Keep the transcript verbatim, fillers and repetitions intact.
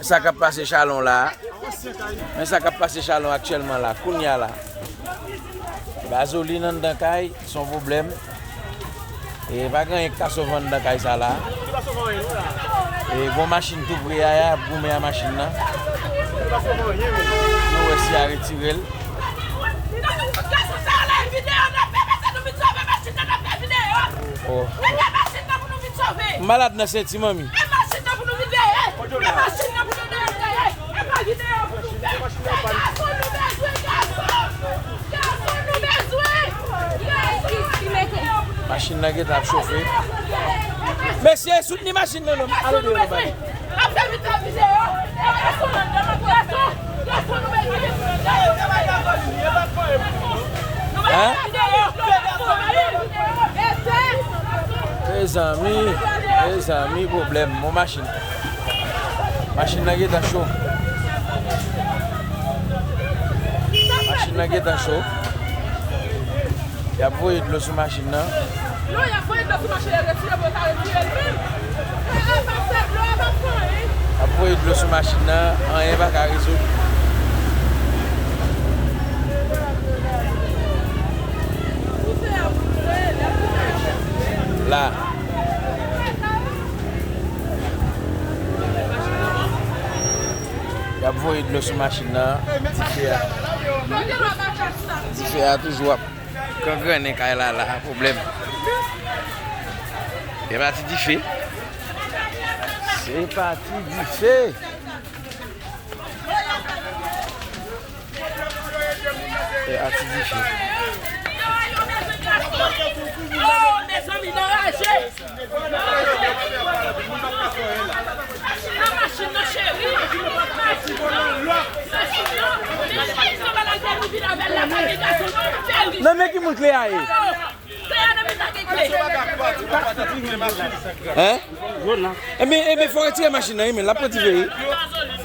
Sa k ap pase Chalon la a. Men sa k ap pase Chalon aktyèlman la, kounye a la. Gazolin anndan kay, se yon pwoblèm. E pa gen anyen k ka sove anndan kay sa la. E gon machin tou pre a, y ap goumen a machin nan. Nou wè si y a retire l. Oh. M malad nan senti, manmi. Machin nan gentan ap chofe. Mesye, soutni machin nan non. Ale deyò nou bay. Hein? Mezanmi, mezanmi, pwoblèm. Bon, machin. Machin nan gentan cho. Machin nan gentan cho. Y ap voye dlo sou machin nan. Non, y ap voye dlo sou machin nan, retire pou yo ka retire l menm. E, e, pase dlo a, pa fè anyen. Y ap voye dlo sou machin nan, anyen pa ka rezoud. La. Y ap voye dlo sou machin nan. Dife a. Dife a toujou ap kangrannen kay la, la, pwoblèm. Se pati dife. Se pati dife. E ati dife. Nan men ki moun kle a ye? Hein? Ebyen, ebyen, fò retire machin nan, wi, men l ap pran dife, wi.